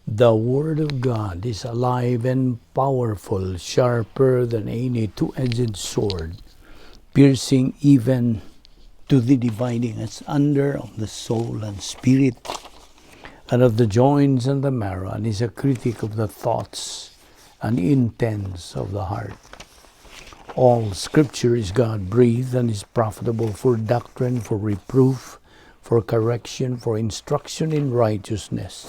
The Word of God is alive and powerful, sharper than any two-edged sword, piercing even to the dividing asunder of the soul and spirit, and of the joints and the marrow, and is a critic of the thoughts and intents of the heart. All Scripture is God-breathed and is profitable for doctrine, for reproof, for correction, for instruction in righteousness,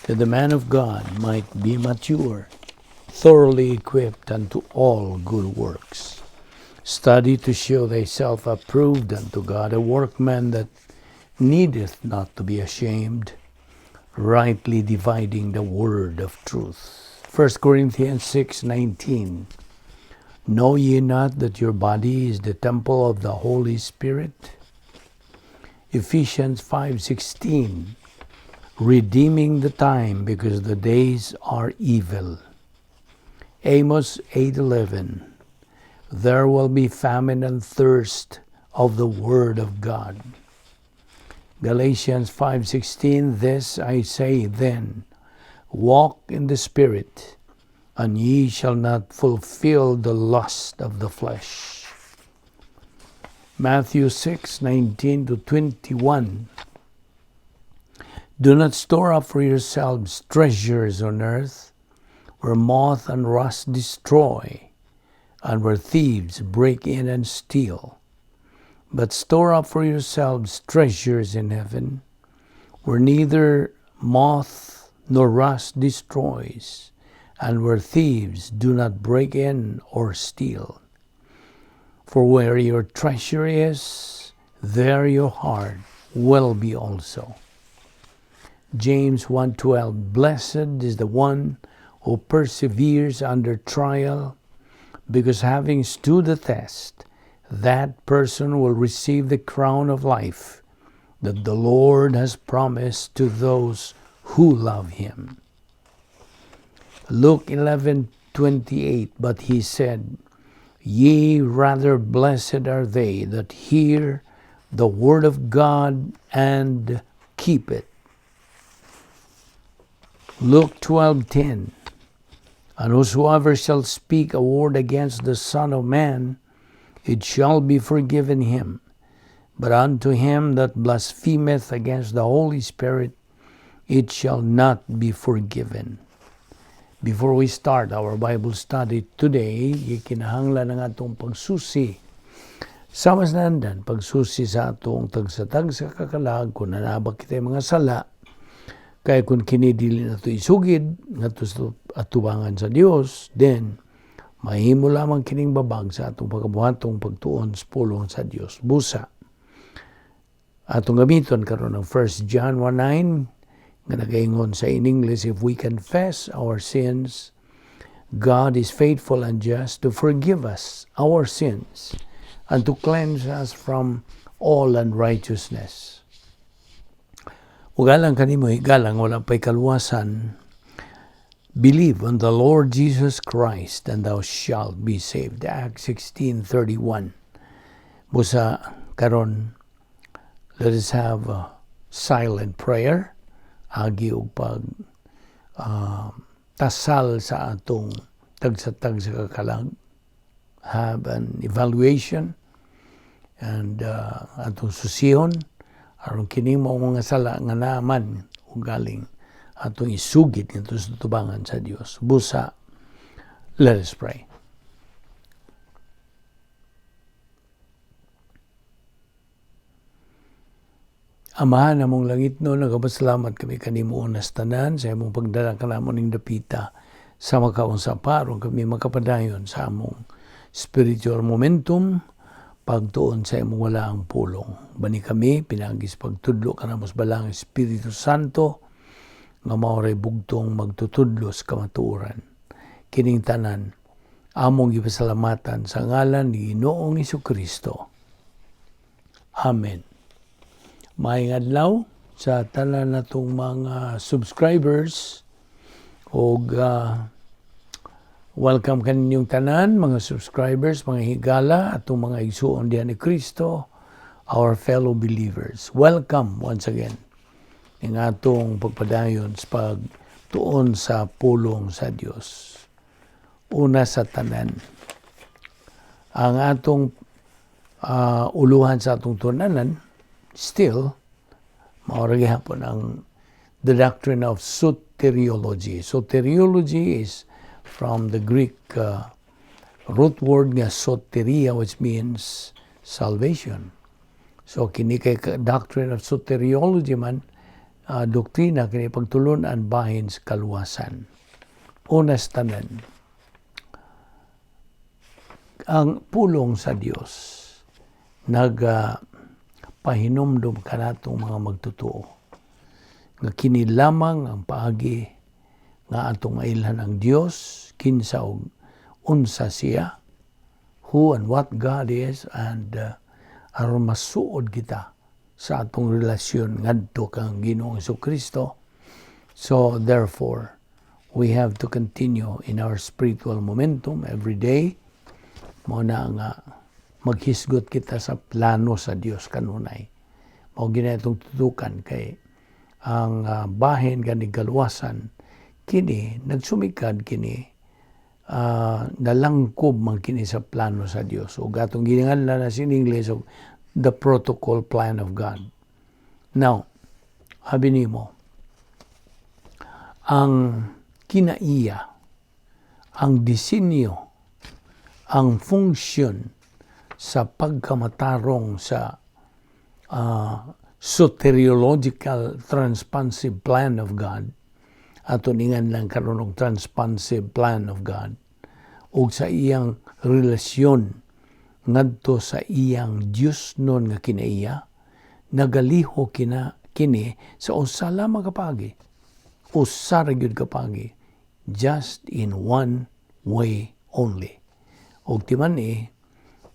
that the man of God might be mature, thoroughly equipped unto all good works. Study to show thyself approved unto God, a workman that needeth not to be ashamed, rightly dividing the word of truth. 1 Corinthians 6:19. Know ye not that your body is the temple of the Holy Spirit? Ephesians 5:16. Redeeming the time, because the days are evil. Amos 8:11. There will be famine and thirst of the word of God. Galatians 5:16. This I say then, walk in the Spirit, and ye shall not fulfill the lust of the flesh. Matthew 6:19 to 21. Do not store up for yourselves treasures on earth, where moth and rust destroy, and where thieves break in and steal. But store up for yourselves treasures in heaven, where neither moth nor rust destroys, and where thieves do not break in or steal. For where your treasure is, there your heart will be also. James 1:12. Blessed is the one who perseveres under trial, because having stood the test, that person will receive the crown of life that the Lord has promised to those who love him. Luke 11:28. But he said, Ye rather blessed are they that hear the word of God and keep it. Luke 12:10. And whosoever shall speak a word against the Son of Man, it shall be forgiven him. But unto him that blasphemeth against the Holy Spirit, it shall not be forgiven. Before we start our Bible study today, gikinahanglan ang atong pagsusi. Sa mas nandan, pagsusi sa atong tagsa-tagsa kakalag, kung nanabak kita mga sala, kaya kung kini dili nato isugid ngadto sa atubangan sa Dios, then mahimo lamang kining babag sa atong pagkabuhatong pagtuon sa pulong sa Dios. Busa atong gamiton karon ang 1 John 1:9 nga nagaingon sa in English, if we confess our sins, God is faithful and just to forgive us our sins and to cleanse us from all unrighteousness. Ugalang kanimo higalang wala pa'y kaluwasan, believe on the Lord Jesus Christ and thou shalt be saved. Acts 16:31. Busa karon, let us have a silent prayer. Agi og pag tasal sa atong tagsa-tagsa kakalag. Have an evaluation and atong susihon aron kini mao mga sala nga naaman ug galing atong isugid ngadto sa tubangan sa Dios. Busa, let us pray. Amahan namong langit no, nagapasalamat kami kanimo unas tanan sa imong pagdala kanamo ning dapita sa makaunsa pa aron kami makapadayon sa among spiritual momentum pagtuon sa imong walaang pulong. Bani kami pinaagi sa pagtudlo kanamo sa Balaang Espiritu Santo nga mao ray bugtong magtutudlo sa kamatuoran. Kining tanan among gipasalamatan sa ngalan ni Ginoong Hesukristo. Amen. Maayong adlaw sa tanan natong mga subscribers og welcome kaninyong tanan mga subscribers, mga higala atong mga igsuon diha ni Kristo, our fellow believers. Welcome once again ning atong pagpadayon sa Tuon sa pulong sa Dios. Una sa tanan, ang atong uluhan sa atong tun-anan, still, mao ra gihapon ang the doctrine of soteriology. Soteriology is from the Greek root word nga soteria, which means salvation. So kini kay doctrine of soteriology man, doktrina kini pagtulunan bahin sa kaluwasan. Una sa tanan, ang pulong sa Dios nag pahinumdum kanatong mga magtutuo nga kini lamang ang paagi nga atong mailhan ang Dios, kinsa og unsa siya, who and what God is, and aron masuod kita sa atong relasyon ngadto kang Ginoong Kristo. So therefore, we have to continue in our spiritual momentum every day. Mao na nga maghisgot kita sa plano sa Dios kanunay. Mao gyud na itong tutukan kay ang bahin gani kaluwasan kini nagsumikad kini, nalangkob man kini sa plano sa Dios ug atong ginganlan na sa English og the protocol plan of God. Now, abi nimo, ang kinaiya, ang disenyo, ang funksyon sa pagkamatarong sa soteriological transpansive plan of God, ato ningan lang karon og transpansive plan of God, ug sa iyang relasyon ngadto sa iyang Dios nun nga kinaiya, nagaliho kina kini sa usa lamang ka paagi, usa ra gyud ka paagi, just in one way only. Ug timan ni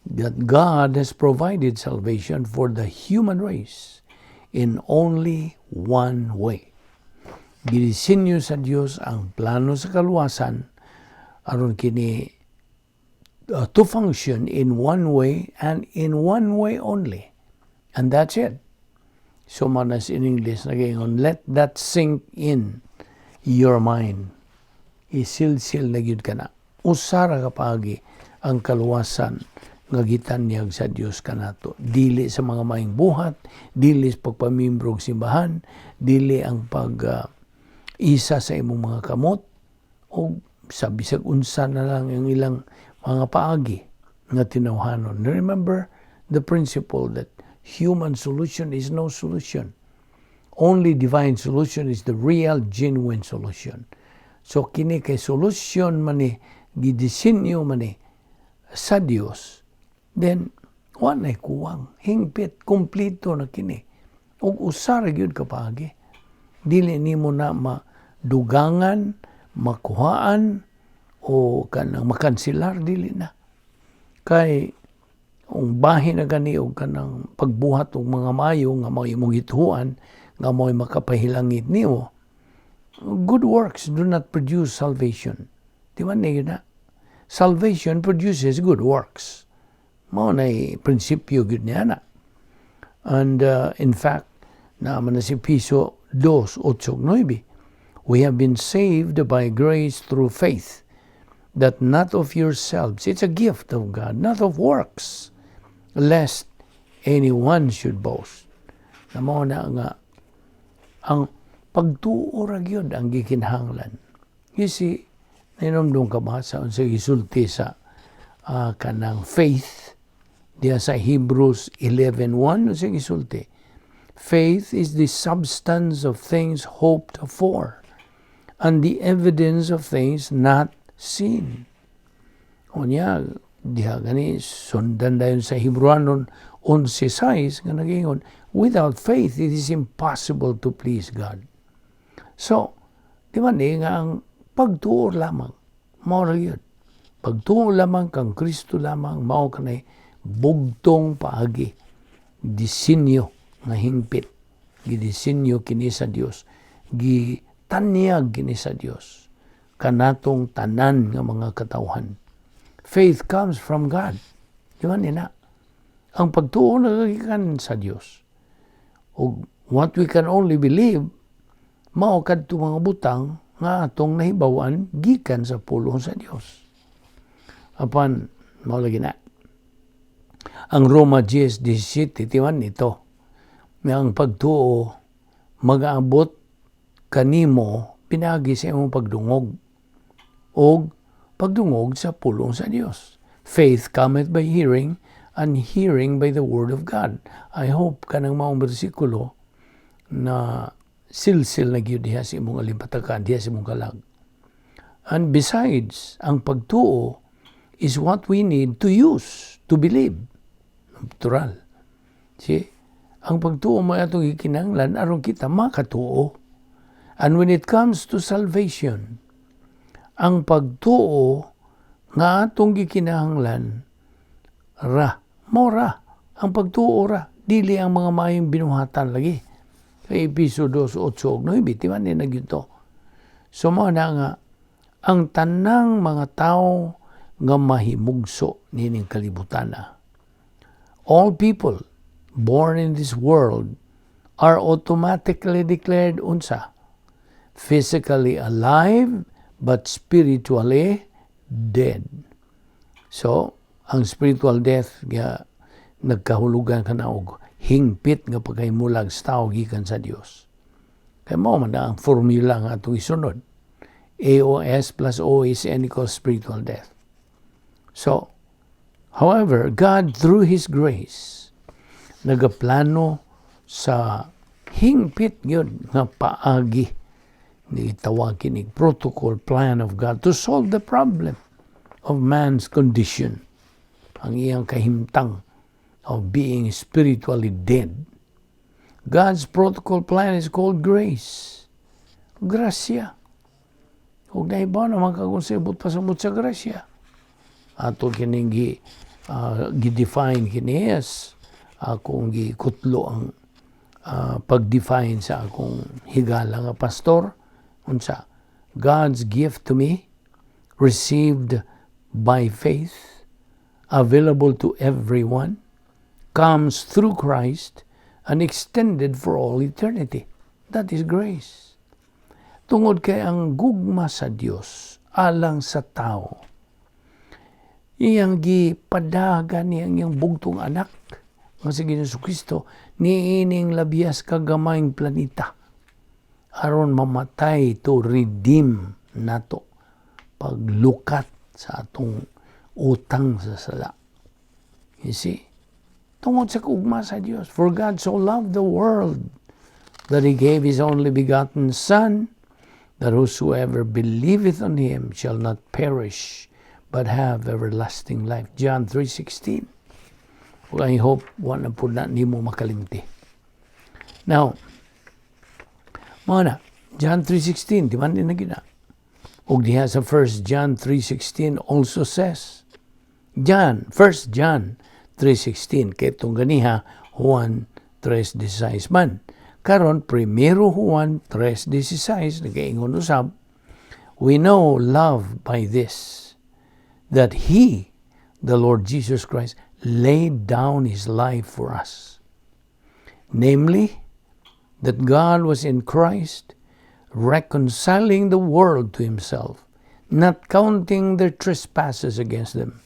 that God has provided salvation for the human race in only one way. Gidisenyo sa Dios ang plano sa kaluwasan aron kini to function in one way and in one way only. And that's it. So man as in English nagaingon, let that sink in your mind. Isilsil na gyud kana. Usa ra ka paagi ang kaluwasan nga gitanyag sa Dios kanato. Dili sa mga maayong buhat, dili sa pagpamimbro og simbahan, dili ang pag isa sa imong mga kamot o sa bisag unsa na lang ang ilang mga paagi nga tinawhanon. Remember the principle that human solution is no solution. Only divine solution is the real, genuine solution. So kini kay solusyon man ni, gidisenyo man ni sa Dios, then wa nay kuwang, hingpit, kumpleto na kini. Ug usa ra gyud ka paagi. Dili nimo na madugangan, makuhaan o kanang makansilar, dili na. Kay kung bahin na gani og kanang pagbuhat og mga mayo nga mao imong gituohan nga mo'y makapahilangit nimo, good works do not produce salvation. Di ba ni na? Salvation produces good works. Mao na prinsipyo gyud niya na. And in fact, naman na si Efeso 2, 8, 9, we have been saved by grace through faith, that not of yourselves, it's a gift of God, not of works, lest anyone should boast. Na mao na nga ang pagtuo ra gyud ang gikinahanglan. You see, nahinumdum ka ba sa unsay gisulti sa kanang faith diya sa Hebrews 11:1? Unsay gisulti? Faith is the substance of things hoped for and the evidence of things not seen. Unya, diha gani sundan dayon sa Hebrewanon 11:6 nga nagingon, without faith it is impossible to please God. So, di ba ni nga ang pagtuo lamang, mao ra gyud. Pagtuo lamang kang Kristo lamang, mao kanay bugtong paagi, disenyo nga hingpit, gidisenyo kini sa Dios, gitanyag kini sa Dios kanatong tanan nga mga katawhan. Faith comes from God. Di ba nina? Ang pagtuo nagagikan sa Dios. O what we can only believe, mao kadto mga butang nga atong nahibaw-an gikan sa pulong sa Dios. Apan mao lagi na. Ang Roma 10:17, timan nito nga ang pagtuo magaabot kanimo pinaagi sa imong pagdungog o pagdungog sa pulong sa Dios. Faith cometh by hearing, and hearing by the word of God. I hope kanang maong bersikulo na silsil na gyud diha sa imong alimpatakan, diha sa imong kalag. And besides, ang pagtuo is what we need to use to believe. Natural. See? Ang pagtuo mo atong gikinahanglan aron kita makatuo. And when it comes to salvation, ang pagtuo nga atong gikinahanglan ra, mo ra, ang pagtuo ra, dili ang mga maayong binuhatan lagi. Kay Episo 2:8 ug 9, di man ni nagyud. So mao na nga ang tanang mga tao nga mahimugso nining kalibutan na. All people born in this world are automatically declared unsa? Physically alive but spiritually dead. So, ang spiritual death nga nagkahulugan ka na og hingpit nga pagkahimulag sa tao gikan sa Dios. Kay mao man na ang formula nga atong isunod. AOS plus O is N equals spiritual death. So, however, God through His grace nagaplano sa hingpit gyud nga paagi ni tawag kini protocol plan of God to solve the problem of man's condition, ang iyang kahimtang of being spiritually dead. God's protocol plan is called grace. Grasya. Ug nahibaw naman ka kung sa ibot pasabot sa grasya. Ato kining gi-define kini as akong gikutlo ang pag-define sa akong higala nga pastor, unsa? God's gift to me, received by faith, available to everyone, comes through Christ and extended for all eternity. That is grace. Tungod kay ang gugma sa Dios alang sa tao, iyang gipadagan niyang iyang bugtong anak nga si Ginoong Kristo niining labias kagamayng planeta aron mamatay to redeem nato, paglukat sa atong utang sa sala. You see? Tungod sa gugma sa Dios. For God so loved the world that He gave His only begotten Son, that whosoever believeth on Him shall not perish, but have everlasting life. John 3:16. Well, I hope wa na po na nimo makalimti. Now, mao na, John 3:16, di man din na gina. Ug diha sa 1 John 3:16 also says, John, 1 John 3:16, kay itong ganiha, Juan 3:16 man. Karon, primero Juan 3:16, nagaingon usab, "We know love by this, that He, the Lord Jesus Christ, laid down His life for us. Namely, that God was in Christ, reconciling the world to Himself, not counting their trespasses against them."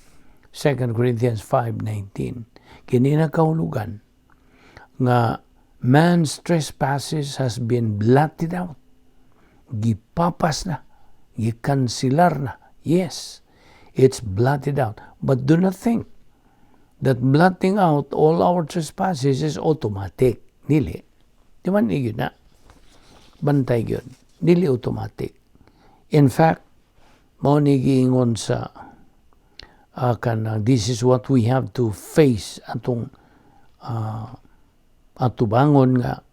2 Corinthians 5:19. Kini nakahulugan nga man's trespasses has been blotted out. Gipapas na, gikansilar na. Yes, it's blotted out. But do not think that blotting out all our trespasses is automatic. Dili. Di man yun na. Bantay yun. Dili automatic. In fact, mao ni giingon sa kanang this is what we have to face, atong atubangon nga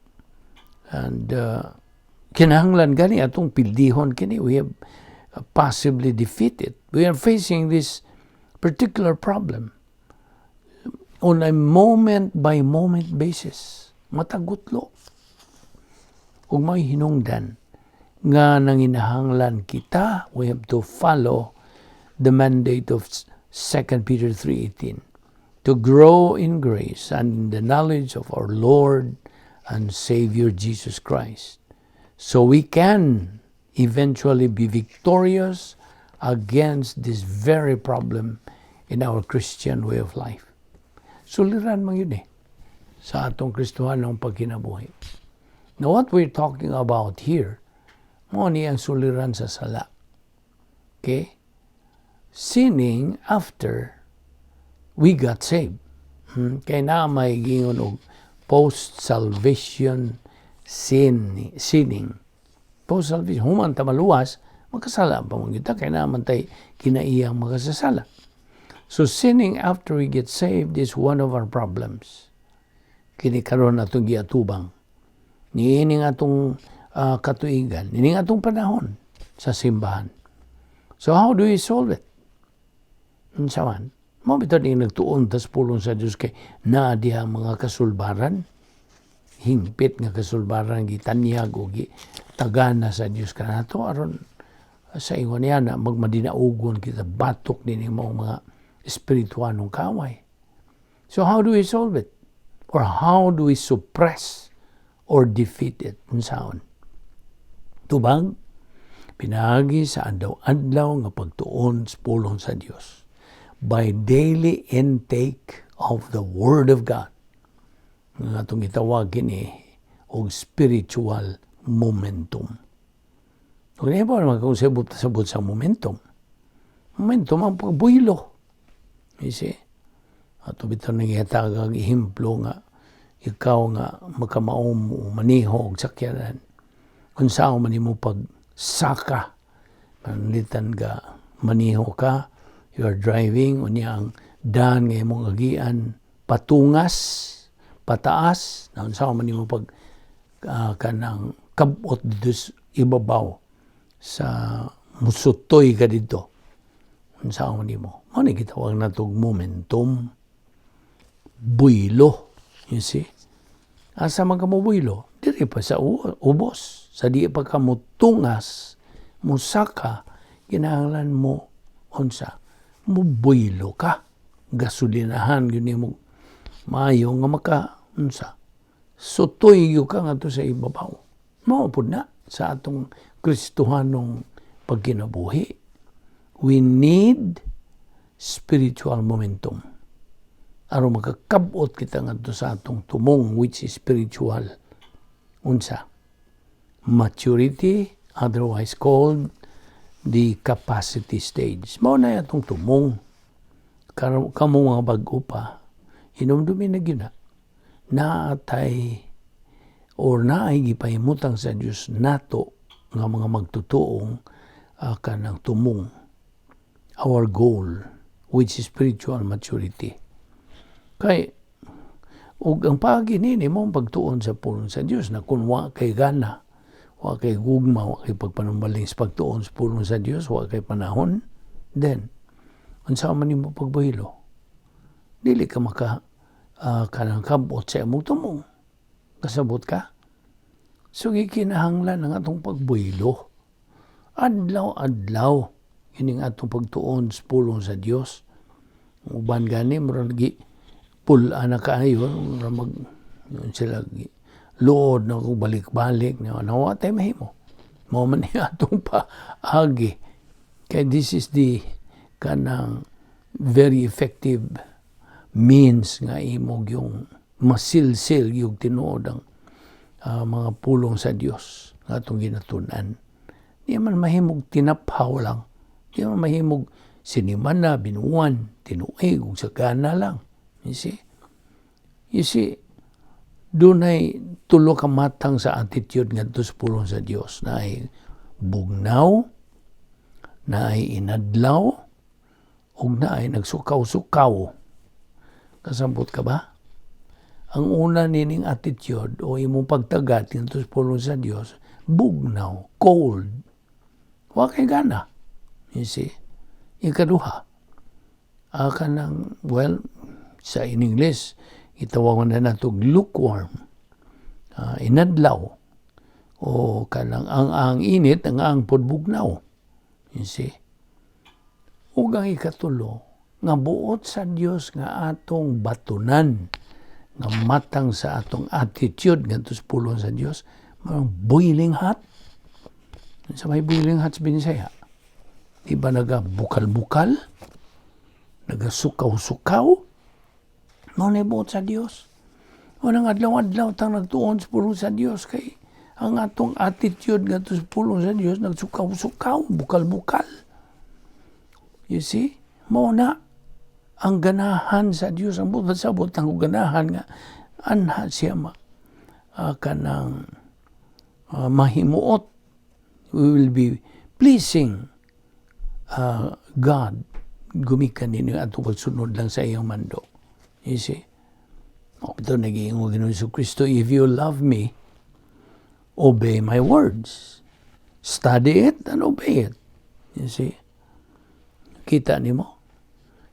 and kinahanglan gani atong pildihon kini. We have possibly defeated. We are facing this particular problem on a moment by moment basis, matagutlo, ug may hinungdan nga nanginahanglan kita, we have to follow the mandate of 2 Peter 3:18 to grow in grace and in the knowledge of our Lord and Savior Jesus Christ so we can eventually be victorious against this very problem in our Christian way of life. Suliran man gyud eh sa atong Kristohanong pagkinabuhi. Now, what we're talking about here, mao ni ang suliran sa sala. Okay? Sinning after we got saved. Kay naa may giingon og post-salvation sin, sinning. Post-salvation, human ta maluwas, makasala pa man kita, kay naa man tay kinaiyang makasasala. So sinning after we get saved is one of our problems. Kini karon atong giatubang. Niining atong katuigan, niining atong panahon sa simbahan. So how do we solve it? Unsa man? Mao bitaw ni nagtuon tas pulong sa Dios kay naa diha mga kasulbaran, hingpit nga kasulbaran gitanyag o gitagana sa Dios kanato aron sa ingon niya na magmadinaugon kita batok nining maong mga espirituanong kaway. So how do we solve it? Or how do we suppress or defeat it? Unsaon? Tubag, pinaagi sa adlaw-adlaw nga pagtuon sa pulong sa Dios. By daily intake of the Word of God. Nga atong gitawag kini og spiritual momentum. Kung niya pa naman kung sabot, sabot sa momentum. Momentum ang pagbuylo. You see? Ato bitaw nang ihatag ehemplo nga ikaw nga makamaom o maniho og sakyanan. Kung saan man nimo pagsaka, pananglitan ka maniho ka, you are driving, unya ang daan nga imong agian patungas, pataas, na unsa man nimo pag kanang kabot dito sa ibabaw sa musutoy ka dito. Unsa man nimo? Mao ni gitawag natog momentum. Buylo. You see? Asa man ka mo buylo? Diri pa sa ubos. Sa di pa ka mutungas, musaka, kinahanglan mo unsa? Mubuylo ka. Gasolinahan gyud nimo maayo nga maka unsa? Sutoy gyud ka ngadto sa ibabaw. Mao pud na sa atong Kristohanong pagkinabuhi. We need spiritual momentum aron makakabot kita ngadto sa atong tumong, which is spiritual unsa? Maturity, otherwise called the capacity stage. Mao na atong tumong. Kamo mga bag-o pa, hinumdumi na gyud na naatay or naay gipahimutang sa Dios nato nga mga magtutuong kanang tumong, our goal, which is spiritual maturity. Kay ug ang paagi nini mo ang pagtuon sa pulong sa Dios na kung wa kay gana, wa kay gugma, wa kay pagpanumbaling sa pagtuon sa pulong sa Dios, wa kay panahon, then unsa man nimo pagbuhilo? Dili ka maka kanang kabot sa imong tumong. Kasabot ka? So gikinahanglan ang atong pagbuhilo. Adlaw-adlaw ining atong pagtuon sa pulong sa Dios. Uban gani murag gi pul na kaayo, murag mag yun sila gi, luod na kung balik-balik na nawa tay mahimo. Mao man ni atong paagi. Kay this is the kanang very effective means nga imo yung masilsil yung tinuod ang mga pulong sa Dios nga atong ginatun-an. Di man mahimog tinaphaw lang. Di man mahimog sinimana, binuwan, tinuig, ug sagana lang. You see? You see, dunay tulo ka matang sa attitude ngadto sa pulong sa Dios. Naay bugnaw, naay inadlaw, ug naay nagsukaw-sukaw. Kasabot ka ba? Ang una nining attitude o imong pagtagat ngadto sa pulong sa Dios, bugnaw, cold. Wa kay gana. You see? Ikaduha, kanang, well, sa in English, itawagan na nato lukewarm. Inadlaw. O kanang ang init, ang pod bugnaw. You see? Ug ang ikatulo, nga buot sa Dios nga atong batunan, nga matang sa atong attitude ngadto sa pulong sa Dios, boiling hot. Sa may Boiling Hot Binisaya. Di ba naga bukal-bukal? Nagasukaw-sukaw? Mao na buot sa Dios. Unang adlaw-adlaw tang nagtuon sa pulong sa Dios kay ang atong attitude ngadto sa pulong sa Dios nagsukaw-sukaw, bukal-bukal. You see? Mao na ang ganahan sa Dios, ang buot sa buot ang ganahan nga anha siya ma kanang mahimuot. We will be pleasing God gumikan ninyo ato pagsunod lang sa iyang mando. You see? O, ito nag-iingon Ginoong Kristo, "If you love me, obey my words." Study it and obey it. You see? Kita nimo?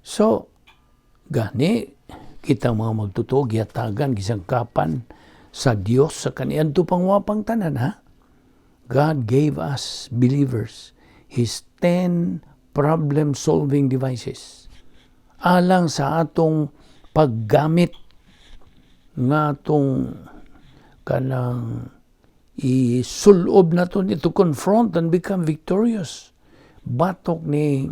So, gani, kita mga magtotoo, gihatagan, gisangkapan sa Dios sa kaniadto pang wapang tanan, ha? God gave us believers His 10 problem-solving devices alang sa atong paggamit nga atong kanang isulob nato ni to confront and become victorious batok ni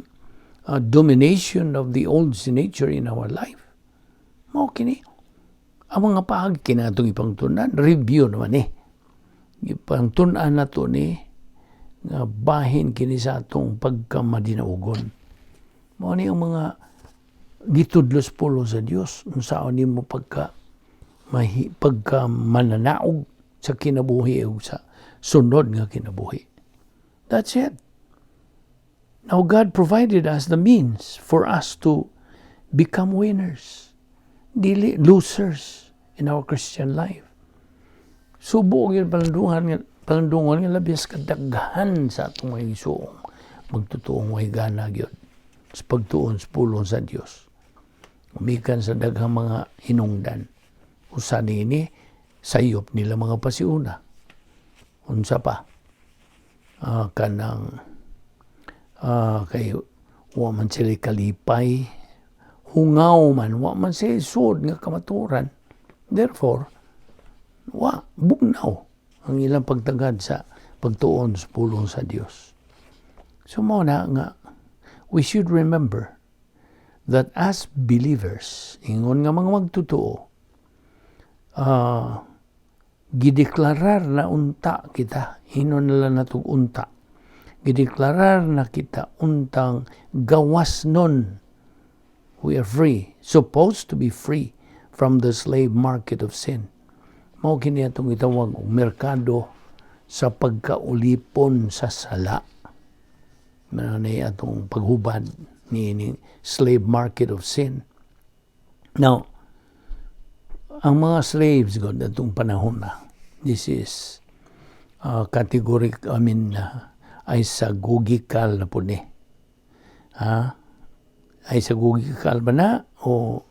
domination of the old nature in our life. Mao kini ang mga paagi kini atong ipangtunan. Review naman eh, ipangtun-an nato ni nga bahin kini sa atong pagkamadinaugon. Mao ni ang mga gitudlos pulong sa Dios, unsaon nimo pagka mananaog sa kinabuhi ug sa sunod nga kinabuhi. That's it. Now God provided us the means for us to become winners, dili losers in our Christian life. Subo gyud palandungan nga labias kadaghan sa atong mga igsuong magtutuong way gana gyud sa pagtuon sa pulong sa Dios. Umikan sa daghang mga hinungdan. Usa niini, sayop nila mga pasiuna. Unsa pa? Kanang kay wa man sila kalipay, hungaw man, wa man sila sud nga kamaturan. Therefore, wa bugnaw ang ilang pagtagad sa pagtuon sa pulong sa Dios. So mao na nga we should remember that as believers, ingon nga mga magtotoo, gideklarar na unta kita, hinon na lang natong unta, gideklarar na kita untang gawas nun. We are free, supposed to be free from the slave market of sin. Mao kini atong itawag og merkado sa pagkaulipon sa sala. Mao ni atong paghubad ni slave market of sin. Now, ang mga slaves god atong panahon na, this is categoric, I mean, isagogical na po ni. Ha? Isagogical ba na? O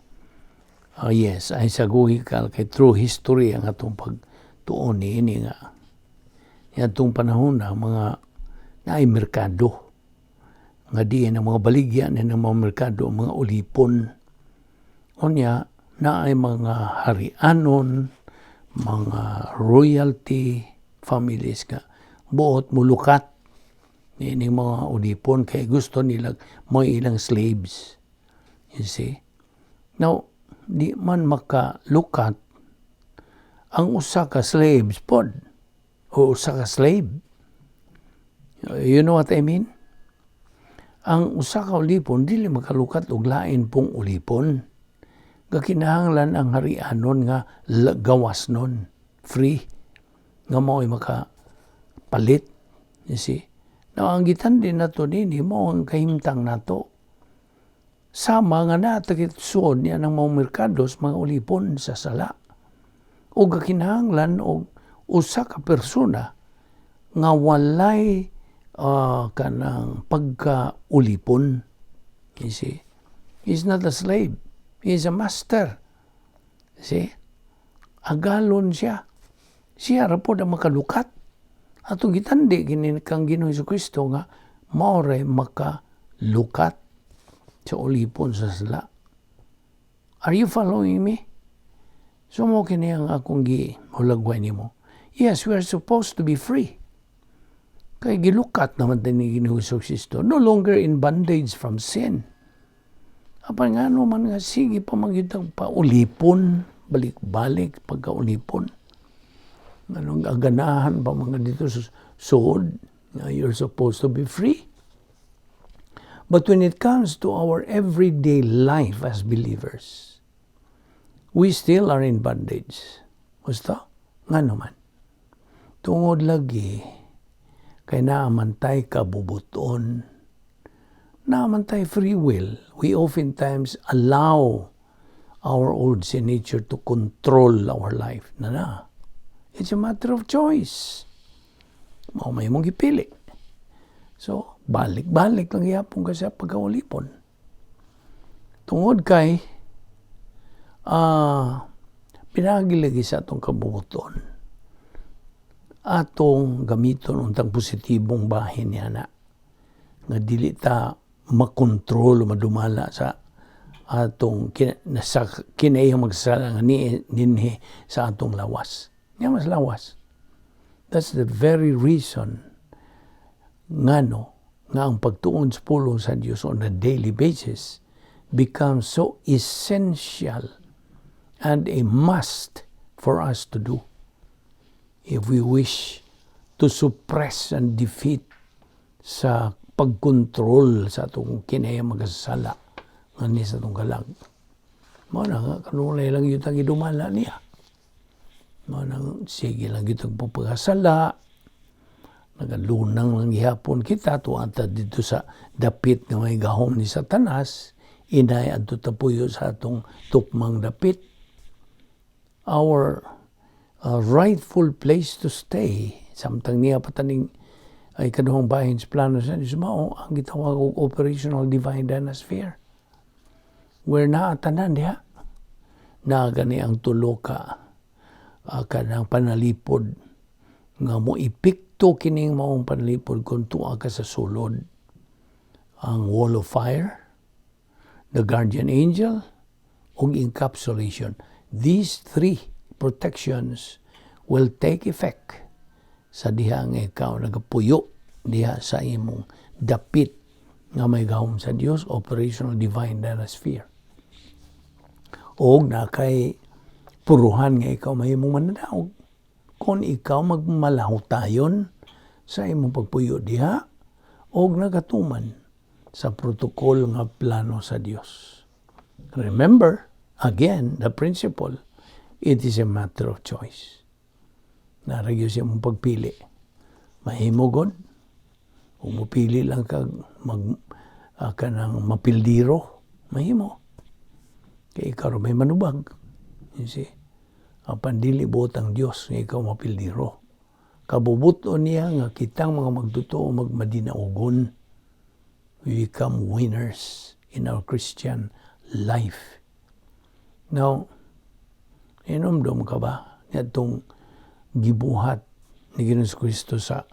yes, isagogical kay true history ang atong pagtuon ni ini nga atong panahon na mga naay merkado nga diin ang mga baligyan ng mga merkado, mga ulipon. Unya naay mga harianon, mga royalty families nga buot mulukat ni mga ulipon kay gusto nila mo ilang slaves. You see? Now, di man makalukat ang usa ka slaves pod o usa ka slave. You know what I mean? Ang usa ka ulipon dili makalukat og lain pong ulipon. Gakinahanglan ang harianon nga gawas nun, free, nga mao'y makapalit. You see? Now, ang gitan-di nato nini, mao ang kahimtang nato. Sama nga natakit suod niya ng mga merkados, mga ulipon sa sala. O gakinahanglan og usa ka persona nga walay kanang pagkaulipon. You see? He's not a slave. He's a master. See? Agalon siya. Siya ra pod ang makalukat. Atong gitandi kini kang Ginoong Kristo nga mao ray makalukat sa ulipon sa sala. Are you following me? So mo kini ang akong gi hulagway nimo. Yes, we are supposed to be free. Kay gilukat naman din ni Ginoong Kristo. No longer in bondage from sin. Apan ngano man nga sige pa man gyud paulipon, balik-balik pagkaulipon? Anong aganahan pa mga dito sa suod nga you're supposed to be free? But when it comes to our everyday life as believers, we still are in bondage. Basta, ngano man? Tungod lagi, kay naa man tay kabubuton, naa man tay free will. We oftentimes allow our old sin nature to control our life. Na na. It's a matter of choice. Mao may mong gipili. So, balik-balik lang gihapon ka sa pagkaulipon. Tungod kay pinaagi lagi sa atong kabubuton, atong gamiton untang positibong bahin niya na nga dili ta makontrol o madumala sa atong nasa kinaiyang magsala nga ni ninhi sa atong lawas. Nga mas lawas. That's the very reason ngano nga ang pagtuon sa pulong sa Dios on a daily basis becomes so essential and a must for us to do if we wish to suppress and defeat sa pagkontrol sa atong kinahiyang magasala nga ni sa atong kalag. Mao na nga kanunay lang gyud ang gidumala niya. Mao na sige lang gyud ang pagpakasala, nagalunang lang gihapon kita tuwa ta dito sa dapit nga may gahom ni Satanas, inay adto ta puyo sa atong tukmang dapit. Our rightful place to stay samtang niya pataning ay kaduhang bahin sa plano sa Diyos, mao ang gitawag og operational divine dynasphere where naa tanan diha na gani ang tulo ka kanang panalipod nga mo epekto kining maong panalipod kung tuwa ka sa sulod: ang wall of fire, the guardian angel, ug encapsulation. These three protections will take effect sa diha nga ikaw nagapuyo diha sa imong dapit nga may gahom sa Dios, operational divine sphere. Og na kay puruhan nga ikaw mahimong mananaog kung ikaw magmalahutayon sa imong pagpuyo diha og nagatuman sa protocol nga plano sa Dios. Remember, again, the principle, it is a matter of choice. Naa ra gyud sa imong pagpili. Mahimo god, kung mupili lang kag mag kanang mapildiro, mahimo. Kay ikaw may manubag. You see? Apan dili buot ang Dios nga ikaw mapildiro. Kabubuton niya nga kitang mga magtotoo magmadinaugon. We become winners in our Christian life. Now, inomdom ka ba niadtong gibuhat ni Ginoong Kristo sa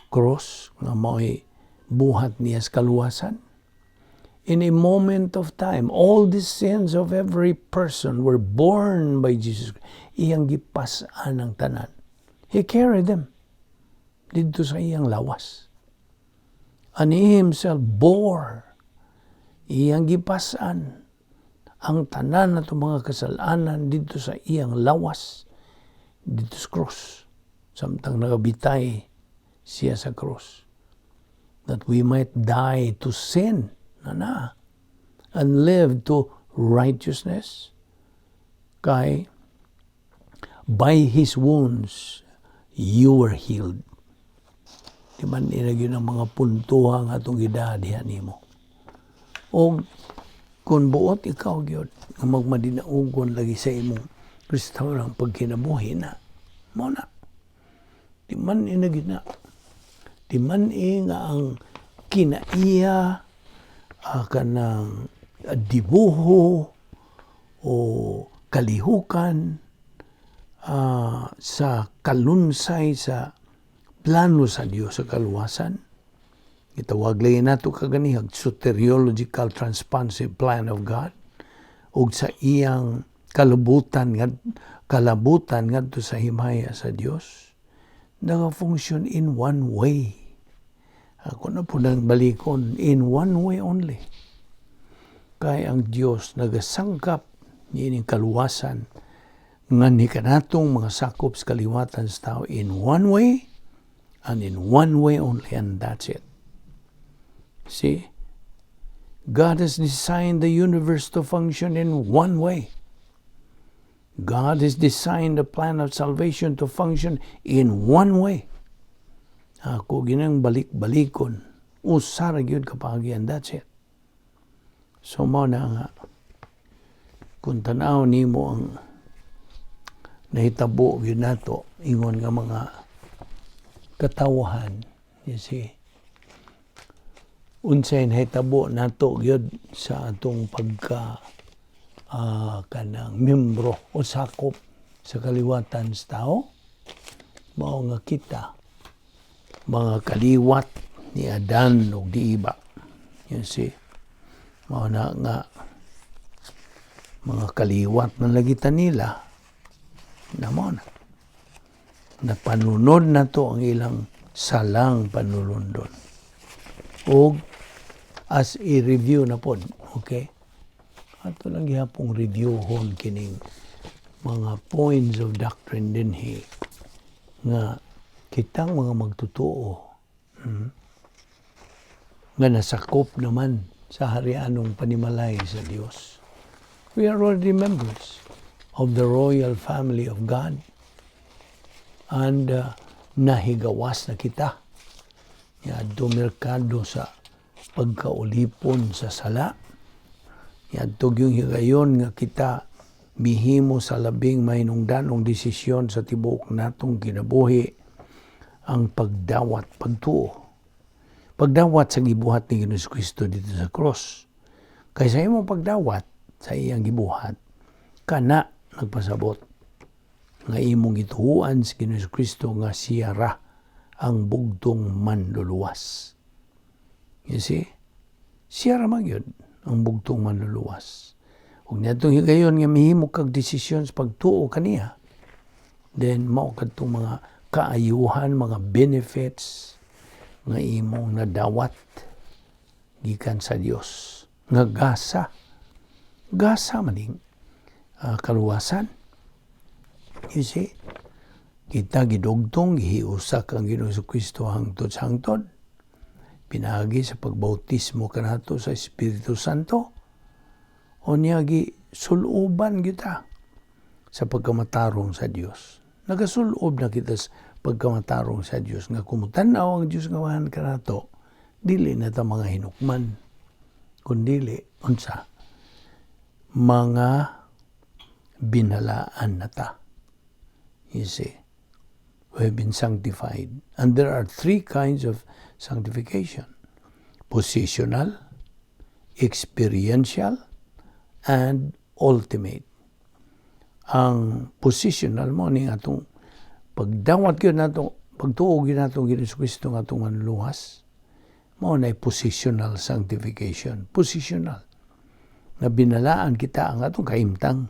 cross nga mao'y buhat niya sa kaluwasan? In a moment of time, all the sins of every person were borne by Jesus. Iyang gipas-an ang tanan. He carried them didto sa iyang lawas. And he himself bore, iyang gipas-an ang tanan na mga kasalanan didto sa iyang lawas didto sa cross samtang nagabitay siya sa cross, that we might die to sin na na and live to righteousness. Kay by his wounds you were healed. Di man ina gyud ang mga puntuha nga atong gidadiha nimo? O kung buot ikaw gyud nga magmadinaugon lagi sa imong Kristohanong pagkinabuhi na mo na, di man ina gyud na, di man i nga ang kinaiya, kanang dibuho o kalihukan sa kalunsay sa plano sa Dios sa kaluwasan. Gitawag lagi nato kaganihag soteriological transpansive plan of God ug sa iyang kalabutan nga kalabutan ngadto sa himaya sa Dios nagafunction in one way. Ako na po nang balikon in one way only. Kay ang Dios nagasangkap niining kaluwasan nga ni kanatong mga sakop sa kaliwatan sa tao in one way and in one way only, and that's it. See? God has designed the universe to function in one way. God has designed the plan of salvation to function in one way. Ako ginang balik-balikon. Usa ra gyud ka paagi, and that's it. So mao na nga kung tan-aw nimo ang nahitabo gyud nato ingon nga mga katawahan, you see, unsay nahitabo nato gyud sa atong pagka kanang membro o sakop sa kaliwatan sa tao, mao nga kita mga kaliwat ni Adan ug ni Eva, you see. Mao na nga mga kaliwat na lagi ta nila na mao na napanunod na to ang ilang salang panulundon. Og as a review na pod, okay? Ato lang gihapong reviewhon kining mga points of doctrine dinhi nga kitang mga magtutuo nga nasakop naman sa harianong panimalay sa Dios. We are already members of the royal family of God and nahigawas na kita niadto merkado sa pagkaulipon sa sala. Niadto yung higayon nga kita mihimo sa labing mahinungdanong desisyon sa tibuok natong kinabuhi, ang pagdawat, pagtuo. Pagdawat sa gibuhat ni Ginoong Kristo didto sa cross. Kay sa imong pagdawat sa iyang gibuhat, kana nagpasabot nga imong gituohan sa Ginoong Kristo nga siya ra ang bugtong manluluwas. You see? Siya ra man gyud ang bugtong manluluwas. Ug niadtong higayon nga mihimo kag desisyon sa pagtuo kaniya, then mao kadtong mga kaayuhan, mga benefits nga imong nadawat gikan sa Dios nga gasa. Gasa maning kaluwasan. You see? Kita gidugtong, gihiusa kang Ginoong Kristo hangtod sa hangtod. Pinaagi sa pagbautismo kanato sa Espiritu Santo. O niya gi suluban kita sa pagkamatarong sa Dios. Nagasulob na kita sa pagkamatarong sa Dios nga kung tan-aw ang Dios nga Amahan kanato, dili na ta mga hinukman, kundili unsa, mga binalaan na ta. You see, we have been sanctified. And there are three kinds of sanctification: positional, experiential, and ultimate. Ang positional mao ni atong pagdawat gyud nato, pagtuo gyud nato Ginoong Kristo nga atong manluluwas, mao na positional sanctification. Positional. Na binalaan kita ang atong kahimtang.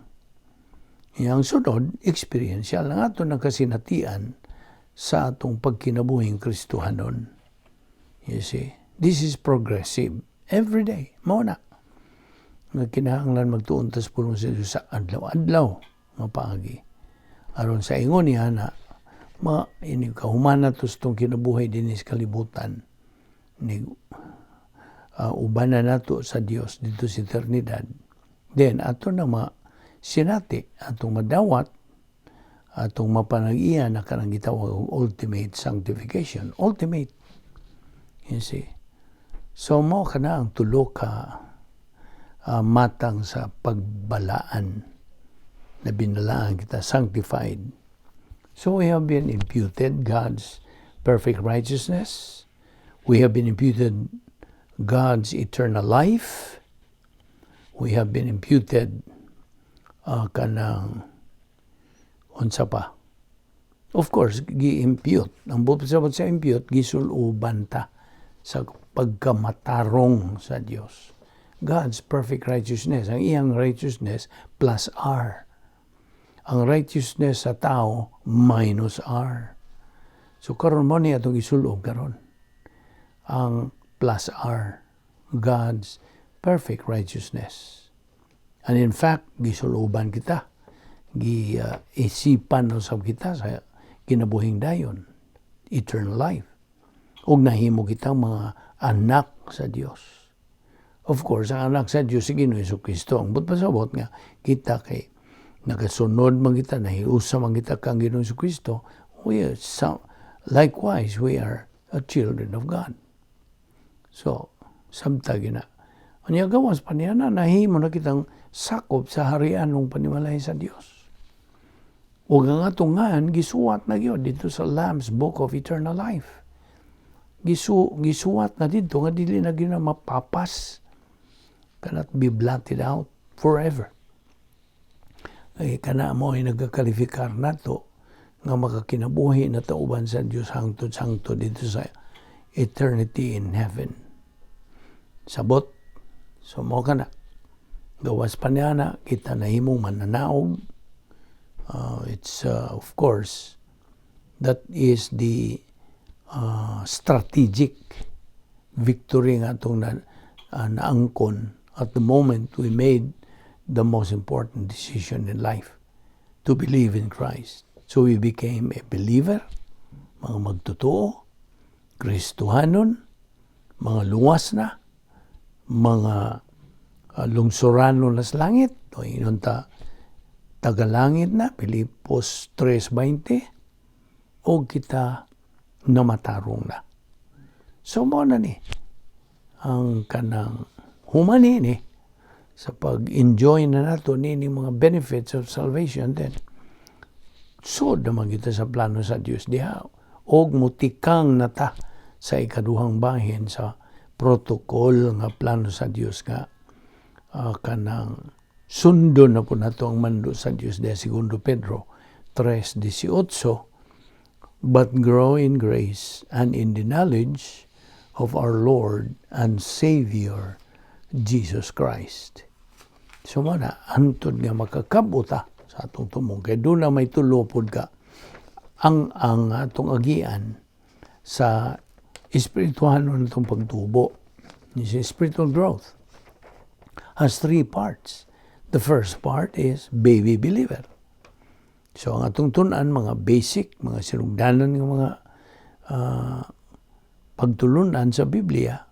Yang sunod, experiential ang ato ng kasinatian sa atong pagkinabuhing Kristohanon. You see, this is progressive. Every day, mao na nga kinahanglan magtuon ta sa pulong sa Diyos sa adlaw-adlaw nga paagi. Aron sa ingon niya na ma ini kahumana to sa tong kinabuhi dinhi sa kalibutan ni uban na nato sa Dios didto sa eternidad, then ato na ma sinati, atong madawat, atong mapanag-iya na kanang gitawag og ultimate sanctification. Ultimate, you see. So mao kana ang tulo ka matang sa pagbalaan na binalaan kita, sanctified. So we have been imputed God's perfect righteousness. We have been imputed God's eternal life. We have been imputed kanang unsa pa. Of course, gi-impute. Ang buot sabot sa impute, gisuloban ta sa pagkamatarong sa Dios. God's perfect righteousness, ang iyang righteousness plus R. Ang righteousness sa tao minus R. So karon mao ni atong isulob karon. Ang plus R, God's perfect righteousness. And in fact, gisuloban kita, gi isipan usab kita sa kinabuhing dayon, eternal life. Ug nahimo kitang mga anak sa Dios. Of course, ang anak sa Dios si Ginoo Kristo. Ang buot pasabot nga kita kay nagasunod man kita, nahiusa man kita kang Ginoo Kristo, we are so, likewise we are a children of God. So, samtang gina. Unya gawas pa niya na nahimo na kitang sakop sa harian ng panimalay sa Dios. Ug ang atong ngan gisuwat na gyud dito sa Lamb's Book of Eternal Life. Gisuwat na dito nga dili na gyud na mapapas, cannot be blotted out forever. Ay kana mo ay nagkakalifikar nato nga makakinabuhi na ta uban sa Dios hangtod hangtod dito sa eternity in heaven. Sabot, so mo kana. Gawas pa niya na, kita nahimong mananaog. It's of course, that is the strategic victory nga atong naangkon at the moment we made the most important decision in life, to believe in Christ. So we became a believer, mga magtotoo, Kristohanon, mga luwas na, mga lungsurano na sa langit, o inon ta, tagalangit na, Pilipos 3.20, o kita namatarong na. So mo na ni, ang kanang humani ni, sa pag-enjoy na nato ni mga benefits of salvation, then sud naman kita sa plano sa Dios diha og mutikang na ta sa ikaduhang bahin sa protocol nga plano sa Dios nga kanang sundon na po nato ang mando sa Dios diha, Segundo Pedro 3:18, "But grow in grace and in the knowledge of our Lord and Savior Jesus Christ." So mo na, hantod nga makakabota sa atong tumong. Kay doon na may tulopod ka ang atong agian sa espirituhanon natong pagtubo. This is spiritual growth has three parts. The first part is baby believer. So ang atong tun-an, mga basic, mga sinugdanan ng mga pagtulunan sa Biblia,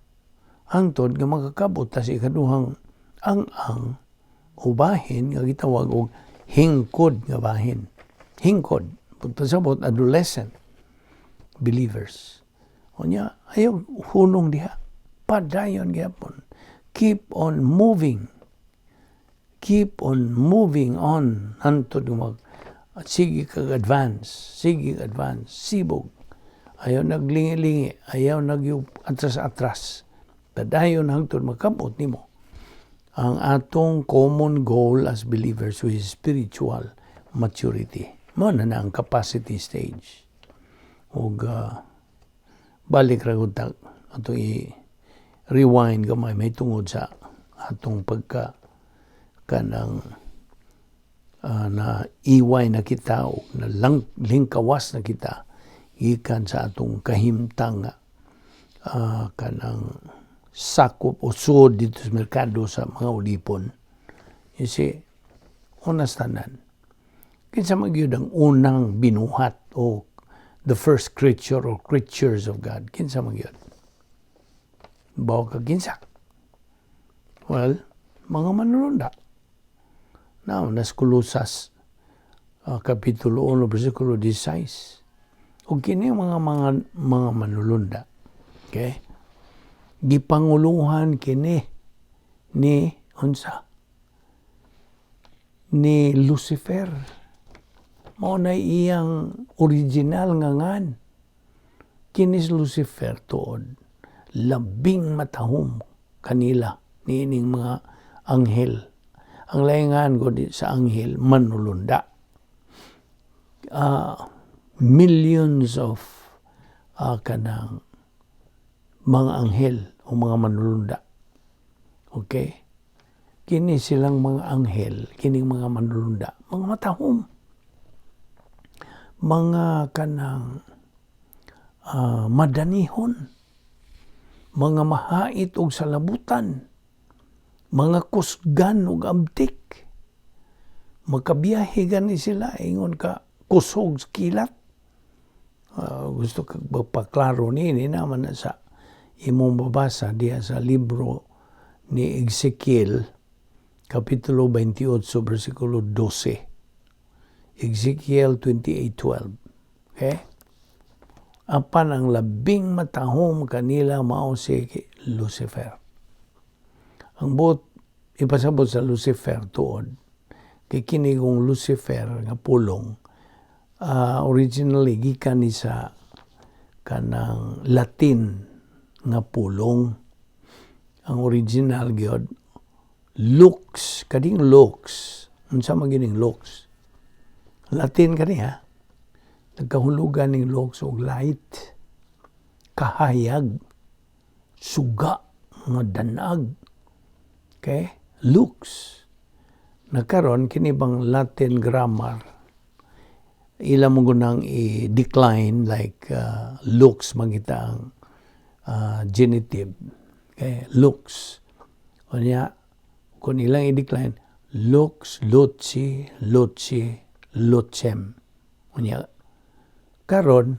hangtod nga makakabot ta sa ikaduhang ang ubahin nga gitawag og hingkod nga bahin. Hingkod. Pagpasabot, adolescent believers. Unya, ayaw hunong diha. Padayon gyapon. Keep on moving. Keep on moving on. Hantod mag sige kag advance, sige advance, sibog. Ayaw naglingi-lingi, ayaw nag atras-atras. Padayon hangtod makabot nimo ang atong common goal as believers, which is spiritual maturity. Mo na ang capacity stage. Ug balik ra gud ta atong i rewind gamay may tungod sa atong pagka kanang na iway na kita o na lang, lingkawas na kita gikan sa atong kahimtang nga kanang sakop o sud dito sa merkado sa mga ulipon. You see, unas tanan. Kinsa man gyud ang unang binuhat o the first creature or creatures of God? Kinsa man gyud? Bawo ka kinsa? Well, mga manulunda. Now, nas Kolosas Kapitulo 1, versikulo 16. O kini mga manulunda. Okay? Gipanguluhan kini ni unsa? Ni Lucifer. Mao na iyang original nga ngan. Kini si Lucifer tuod labing matahom kanila niining mga anghel. Ang laingan ko sa anghel, manulunda. Millions of kanang mga anghel o mga manulunda. Okay? Kini silang mga anghel, kining mga manulunda, mga matahom. Mga kanang madanihon. Mga mahait og salabutan, mga kusgan og abtik. Makabiyahe gani sila ingon ka kusog sa kilat. Gusto kag magpaklaro nini naman na sa imong babasa diha sa libro ni Ezekiel, Kapitulo 28, versikulo 12. Ezekiel 28:12. Okay? Apan ang labing matahom kanila mao si Lucifer. Ang buot ipasabot sa Lucifer tuod, kay kini kong Lucifer nga pulong, originally gikan ni sa kanang Latin nga pulong. Ang original gyud lux, kading lux. Unsa man gining lux? Latin kani ha. Nagkahulugan ning lux og light, kahayag, suga, nga danag. Okay? Lux. Nakaron kini bang Latin grammar, ila mo gunang i-decline like lux mangita ang genitive. Okay? Lux. Unya, kung ilang i-decline, lux, luci, luci, lucem. Unya, karon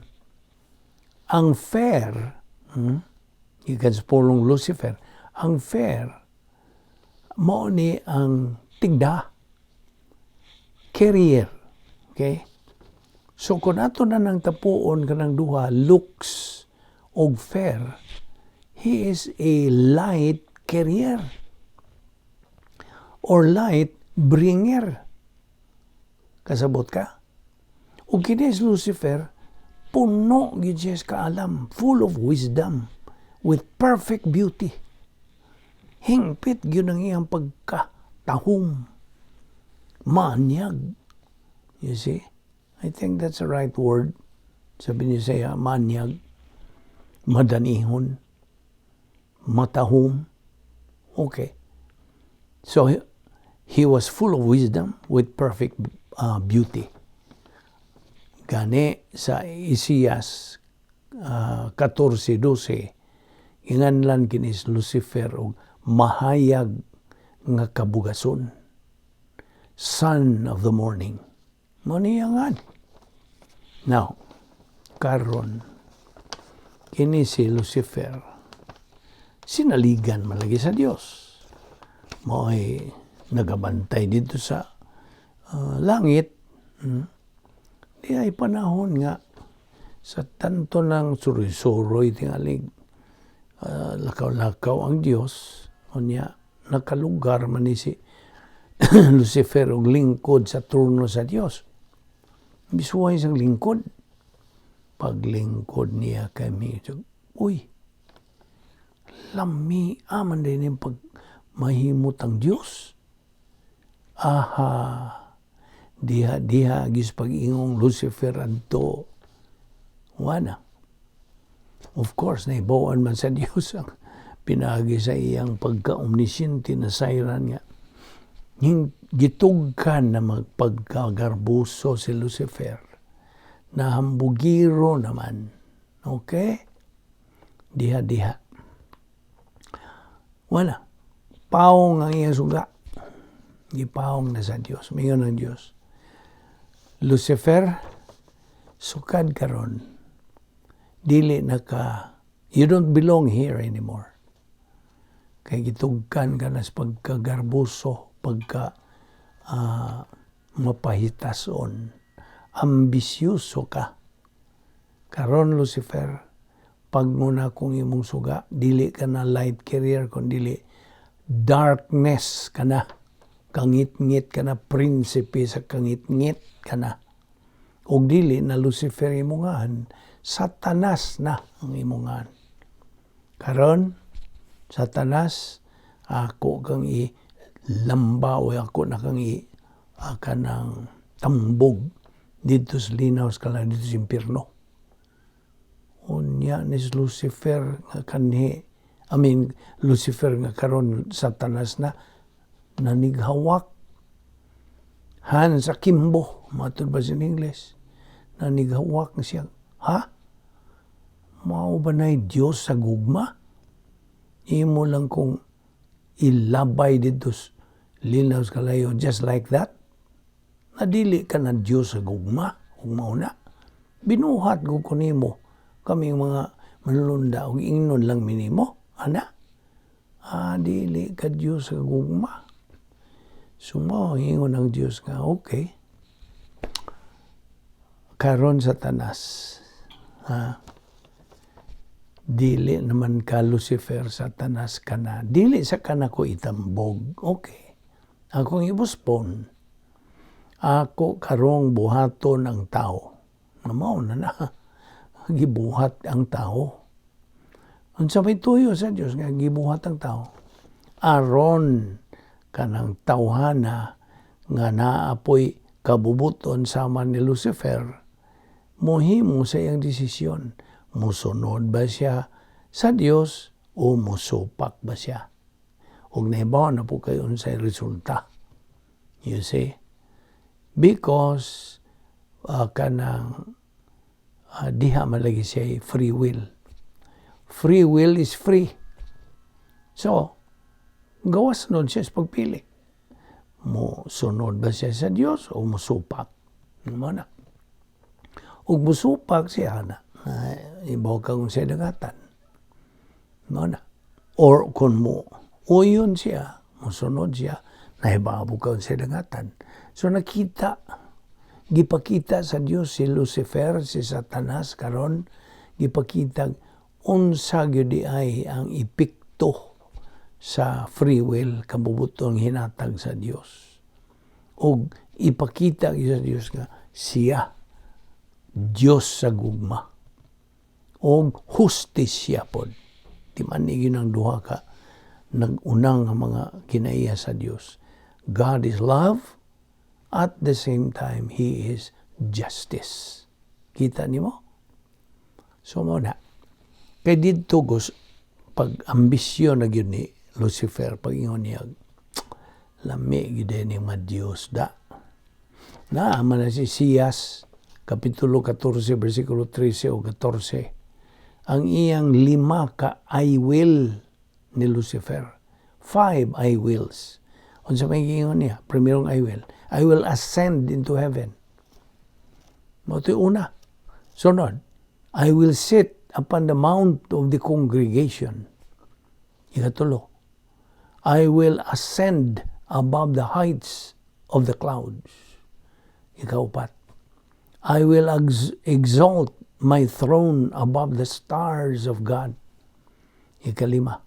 ang fer, gikan sa pulong Lucifer, ang fer, mao ni ang tigda, carrier. Okay? So kung ato na nang tapuon kanang duha, lux og fer, he is a light carrier or light bringer. Kasabot ka? Ug kini si Lucifer, puno gyud siya sa kaalam, full of wisdom, with perfect beauty. Hingpit gyud ang iyang pagkatahom. Manyag. You see? I think that's the right word. Sabi niya siya, manyag, madanihon, matahom. Okay. So, he was full of wisdom with perfect beauty. Gani sa Isaias 14:12, inganlan kini si Lucifer og mahayag nga kabugason. Son of the morning. Mo niya nga. Now, karon kini si Lucifer sinaligan man lagi sa Dios. Mao'y nagabantay dito sa langit. Di ay panahon nga sa tanto ng suroy-suroy tingalig lakaw-lakaw ang Dios, unya nakalugar man ni si Lucifer og lingkod sa trono sa Dios. Bisuhay siyang lingkod. Paglingkod niya kami, uy, lami aman din yung pag mahimot ang Dios. Aha, diha diha gis pag-ingong Lucifer adto. Wala. Of course, naibawan man sa Dios ang pinaagi sa iyang pagka-omnisciente na sayran nga. Yung gitugkan na magpagkagarbuso si Lucifer, na hambugiro naman. Okay? Diha diha. Wala. Paong ang iyang suga. Gipaong na sa Dios. Mingon ang Dios, "Lucifer, sukad karon, dili na ka, you don't belong here anymore. Kay gitugkan ka na sa pagkagarbuso, pagka mapahitason, ambisyoso ka. Karon, Lucifer, pag-on nakong imong suga, dili ka na light carrier, kun dili darkness ka na. Kangit-ngit ka na, prinsipe sa kangit-ngit ka na. Ug dili na Lucifer imong ngalan, Satanas na ang imong ngalan. Karon, Satanas, ako kang i lamba o ako na kang i kanang tambog dito sa linaw sa kalan dito sa impierno." Unya ni Lucifer nga kanhi, I mean, Lucifer nga karon Satanas na, nanighawak. Hands akimbo, matud ba sa English? Nanighawak na siya. Ha? Mao ba na'y Diyos sa gugma? Imo lang kong ilabay dito linaw sa kalayo just like that. Na dili ka na Diyos sa gugma, ug mao na. Binuhat ko nimo kami mga manlunda ug ingnon lang minimo, ana. Ah, dili ka Diyos sa gugma. So mao ingon ang Diyos nga, "Okay. Karon, Satanas, ha? Dili naman ka Lucifer, Satanas ka na. Dili sa ka nako itambog. Okay. Akong ibuspon. Ako karong buhaton ang tao." Na mao na na. Gibuhat ang tao. Unsa may tuyo sa Dios nga gibuhat ang tao? Aron kanang tawhana nga naapoy kabubuton sama ni Lucifer, mohimo sa iyang desisyon. Musunod ba siya sa Dios o musupak ba siya? Ug nahibaw na po kayo unsay resulta. You see? Because kanang diha man lagi siya free will. Free will is free. So, gawas nun siya sa pagpili. Mo sunod ba siya sa Dios o musupak? Mao na. Ug musupak siya na, ibaw kang siya dangatan. Mao na. Or kung mo uyon siya, musunod siya, nahibabo ka siya dangatan. So nakita, gipakita sa Dios si Lucifer, si Satanas karon, gipakita unsa gyud ay ang epekto sa free will, kabubuton hinatag sa Dios. Og ipakita gyud sa Dios nga siya Dios sa gugma. Og hustisya pod. Di man ni gyud ang duha ka nag-unang nga mga kinaiya sa Dios. God is love, at the same time He is justice. Kita nimo? So mao na. Kay didto gus pag ambisyon na gyud ni Lucifer, pag ingon niya, "Lami gyud ni Diyos da." Naa man na si Isaias kapitulo 14 bersikulo 13 o 14, ang iyang lima ka "I will" ni Lucifer. Five "I wills." Unsa may giingon niya? Primerong "I will." "I will ascend into heaven." Mao to'y una. Sunod, "I will sit upon the mount of the congregation." Ikatulo, "I will ascend above the heights of the clouds." Ikaupat, "I will exalt my throne above the stars of God." Ikalima,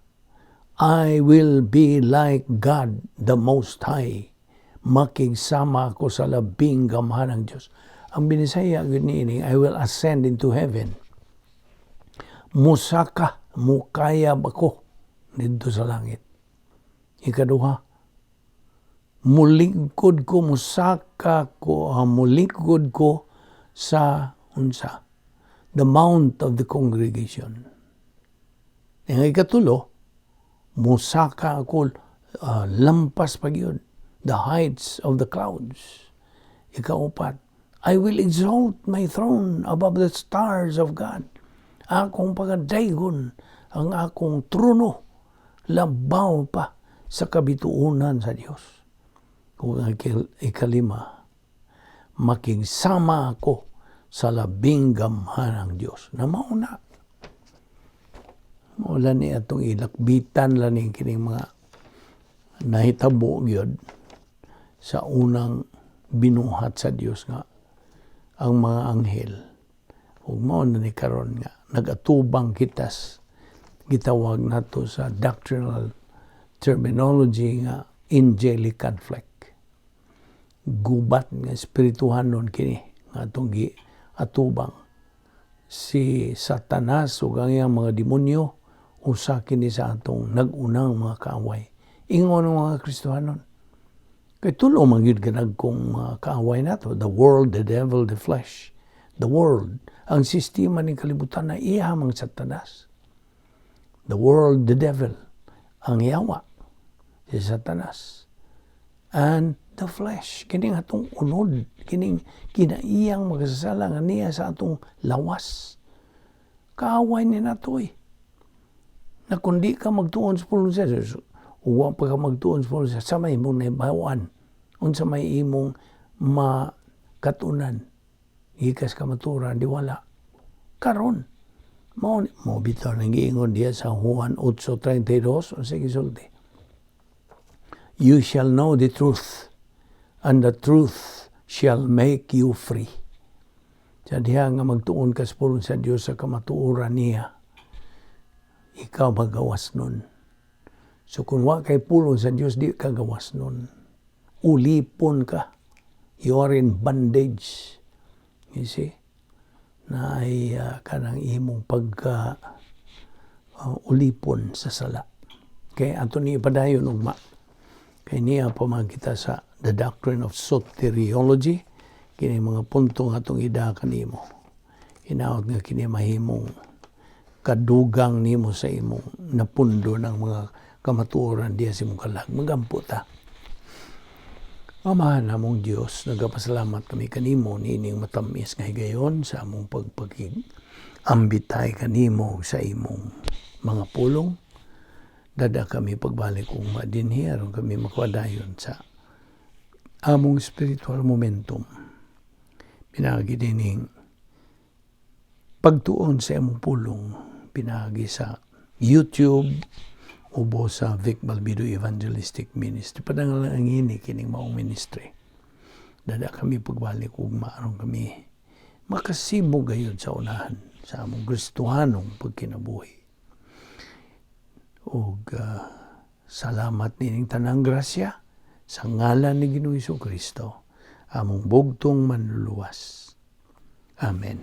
"I will be like God the Most High. Makigsama ako sa labing gamhanang Diyos." Ang binisaya gyud niini, "I will ascend into heaven." Musaka, mukayab ako didto sa langit. Ikaduha, mulingkod ko, musaka ko, mulingkod ko sa unsa? The mount of the congregation. Ang ikatulo, musaka ako lampas pa gyud, the heights of the clouds. Ikaupat, "I will exalt my throne above the stars of God." Akong pagadaygon ang akong trono labaw pa sa kabituonan sa Dios. Kung ang ikalima, makigsama ako sa labing gamhanang Dios. Na mao na. Wala ni atong ilakbitan lang ni kining mga nahitabo gyud sa unang binuhat sa Dios nga ang mga anghel. Ug mao na ni karon nga nagatubang kitas gitawag nato sa doctrinal terminology nga angelic conflict. Gubat nga espirituhanon kini nga atong gi atubang. Si Satanas ug ang iyang mga demonyo, usa kini sa atong nag-unang mga kaaway. Ingon ang mga Kristohanon. Kay tulo man gyud kanagkong mga kaaway nato, the world, the devil, the flesh. The world, ang sistema ng kalibutan na iya mang Satanas. The world, the devil, ang yawa, si Satanas. And the flesh, kining atong unod, kining kinaiyang makasasala nga niya sa atong lawas. Kaaway ni nato eh. Na kung di ka magtuon sa pulong sa Diyos, uwa pa ka magtuon sa pulong sa sa may imong nahibaw-an, unsa may imong makatunan, gikas kamatuoran, di wala. Karon, mao mo bitaw nang giingon diya sa Juan 8:32, unsa gisulti? "You shall know the truth, and the truth shall make you free." Sa diha nga magtuon ka sa pulong sa Dios, sa kamatuoran niya, ikaw magawas nun. So kung wa kay pulong sa Dios, di ka gawas nun. Ulipon ka. You are in bondage. You see? Na ay kanang imong pagka ulipon sa sala. Kay ato ni ipadayon ugma. Kay niya pa man kita sa the doctrine of soteriology, kini mga punto nga atong ida kanimo. Hinaot nga kini mahimong kadugang nimo sa imong napundo ng mga kamatuoran diya sa imong kalag. Magampo ta. Amahan namong Dios, nagapasalamat kami kanimo niining matamis nga higayon sa among pagpakig ambitay kanimo sa imong mga pulong. Dada kami pagbalik ugma dinhi aron kami makapadayon sa among spiritual momentum. Pinaagi dining pagtuon sa imong pulong, pinaagi sa YouTube, ubo sa Vic Balbido Evangelistic Ministry. Padangal ang ini kining maong ministry. Dada kami pagbalik ugma aron kami makasibog gayud sa unahan sa among Kristohanong pagkinabuhi. Og salamat nining tanang grasya sa ngalan ni Ginoong Kristo, among bugtong manluluwas. Amen.